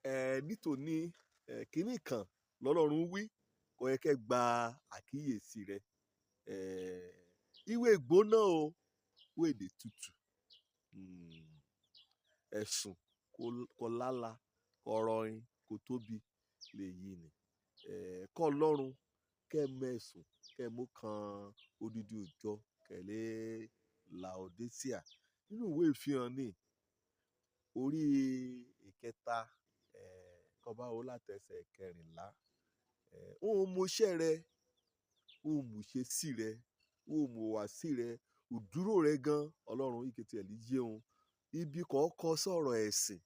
Nítòní kínní kan lọ́lọ́run wí kò yẹ kẹ́ gba àkíyèsí rẹ. Ìwé gbóná o, ìwé èdè tútù. Ẹ̀sùn kò lála, kò rọrin, kò tóbi lèyí ni. Kọ́ Ọlọ́run kẹ́ mẹ́sùn kẹ́ mú kan odidi òjọ kẹ̀lé Laodicea. Nínú ìwé ìfihàn ni orí ìkẹta, kọ́ bá wo látẹsẹ̀ 14. Ó mú iṣẹ́ rẹ, ó mú ṣe sí rẹ, ó mú wá sí rẹ, òdúró rẹ gan. Ọlọ́run ìkẹtì ẹ̀ lè yé òun ibi kọ̀ọ̀kan sọ̀rọ̀ ẹ̀sìn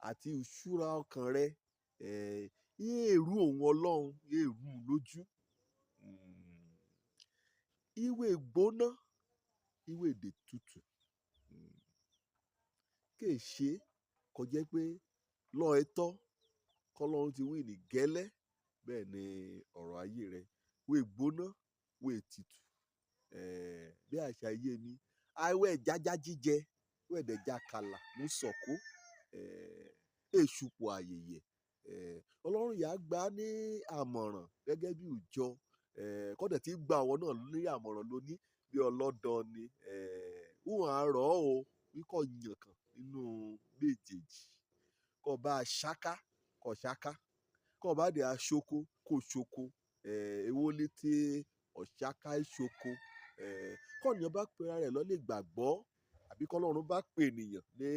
àti ìṣúra ọkàn rẹ, yéè rú òun Ọlọ́run, yéè rú u lójú. Ìwé gbóná, ìwé èdè tútù. Kè ṣe kó jẹ́ pé lọ́ ẹ tọ́ kọ́lọ́run ti wí ní gẹ́lẹ́ bẹ́ẹ̀ ni ọ̀rọ̀ ayé rẹ. Ìwé gbóná, ìwé tútù. Bí àṣà ayé mi, awẹ́ jájá jíjẹ, ìwé ẹ̀dẹ̀já kàlà mú sọ̀kó, èṣùpọ̀ àyèyè. Ọlọ́run yà gbà ní àmọ̀ràn gẹ́gẹ́ bí ìjọ, kọ́dẹ̀ tí gba àwọn náà ní àmọ̀ràn lóní bí ọlọ́dọ̀ ni. Wọ́n á rọ̀ ọ́ o, wí kọ́ yàn kàn nínú méjèèjì. Kọ́ bá a ṣáká, kọ́ ṣáká. Kọ́ bá dẹ̀ aṣoko, kó ṣoko. Èwo ni tí ọ̀ṣáká ṣoko? Kọ́ ènìyàn bá pe ara rẹ̀ lọ́ lè gbàgbọ́, àbí kọ́ Ọlọ́run bá pe ènìyàn ní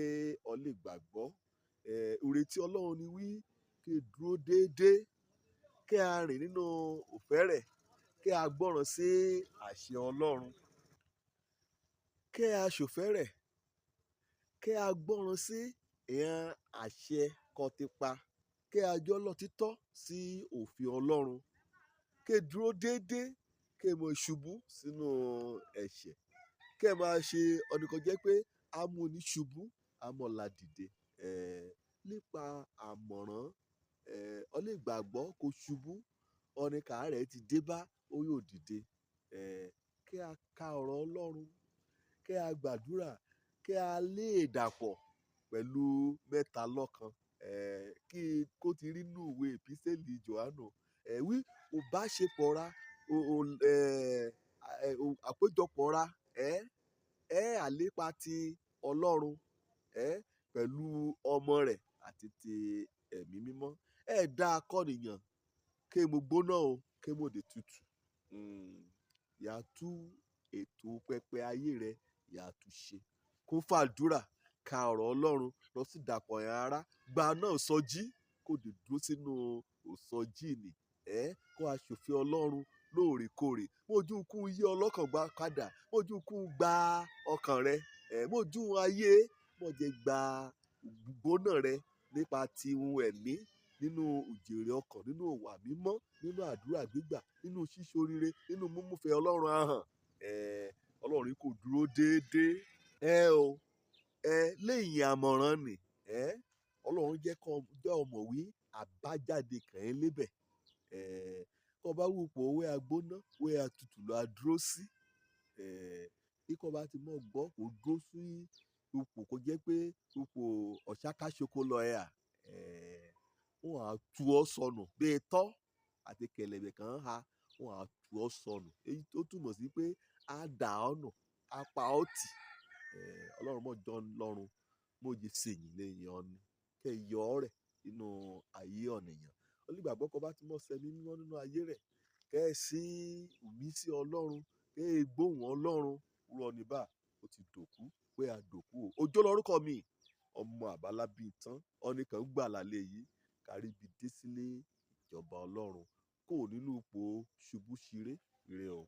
ọ lè gbàgbọ́. Ìrètí Ọlọ́run ni wí kí dúró déédéé, kí a rìn nínú òfẹ́ rẹ̀, kí a gbọ́ràn sí àṣẹ Ọlọ́run, kí a ṣòfẹ́ rẹ̀, kí a gbọ́ràn sí ìhàn àṣẹ kan ti pa, kí a jọ́ lọ́títọ́ sí òfin Ọlọ́run, kí dúró déédéé, kí mọ ṣubú sínú ẹ̀ṣẹ̀, kí ẹ máa ṣe ọ̀nìkan jẹ́ pé a mú ní ṣubú, a mọ̀ la dìde. Nípa àmọ̀ràn, ọ lè gbàgbọ́ kó ṣubú, ọ̀nìkà rẹ̀ ti dé bá, ó yóò dìde. Kí a ka ọ̀rọ̀ Ọlọ́run, kí a gbàdúrà, kí a lè dàpọ̀ pẹ̀lú mẹ́ta lọ́kan. Kí kó ti rí nínú ìwé ìpísẹ́lì Jòhánù. Wí ò bá ṣe pọ̀ ra, àpéjọpọ̀ ra, àlépa ti Ọlọ́run, pẹ̀lú ọmọ rẹ̀ àti ti ẹ̀mí mímọ́. Ẹ dá akọ́nìyàn ké mo gbóná o, ké mo dé tutù. Yà tú ètò pẹpẹ ayé rẹ, yà tú ṣe. Kún fàdúrà, ka ọ̀rọ̀ Ọlọ́run, lọ sí ìdàpọ̀ ẹ̀ ara, gba náà sọjí, kó dé dúró sínú òsọjí nì. Kó aṣòfin Ọlọ́run lóòrèkóòrè. Mójú kú yí ọlọ́kàn gba padà, mójú kú gba ọkàn rẹ, mójú ayé, mọ̀jẹ̀ gba gbóná rẹ nípa ti ohun ẹ̀mí nínú òjèrè ọkàn, nínú ìwà mímọ́, nínú àdúrà gbígbà, nínú ṣíṣe oríire, nínú múmúfẹ́ Ọlọ́run ahàn. Ọlọ́run kò dúró déédéé. Ẹ o, lẹ́yìn àmọ̀ràn nì, Ọlọ́run jẹ́ kó jẹ́ ọmọ wí àbájáde kàn ẹ́ lébẹ̀. Kọ́ bá wù pé wẹ́ agbóná, wẹ́ atutù lọ a dúró sí. Bí kò bá ti mọ̀ gbọ́ kó dúró sí ipò kó jẹ́ pé ipò ọ̀ṣáká ṣoko lọ ẹ à. Wọ́n á tú ọ sọnù bí itọ́ àti kẹ̀lẹ̀bẹ̀ kan ha, wọ́n á tú ọ sọnù. Èyí tó túmọ̀ sí pé á dà ọ́ nù, á pa ọ́ tì. Ọlọ́run mọ̀ jọ lọ́run, mọ̀ jẹ́ sèyìn lẹ́yìn ọ̀nì, kẹ́ yọ ọ́ rẹ̀ nínú ayé ọ̀nìyàn. Onígbàgbọ́ kan bá ti mọ̀ sẹ́mi mímọ́ nínú ayé rẹ̀, kẹ́ ẹ sí ìmísí Ọlọ́run, kẹ́ ẹ gbóhùn Ọlọ́run, rú ọ̀nì bá, ó ti dòkú, pé a dòkú o. Òjó lorúkọ mi, ọmọ àbálábí tán, ọ̀nìkan gbà lálẹ́ yìí, kárí ibi dé sílé ìjọba Ọlọ́run, kó nínú ipò ṣubú ṣeré, ire o.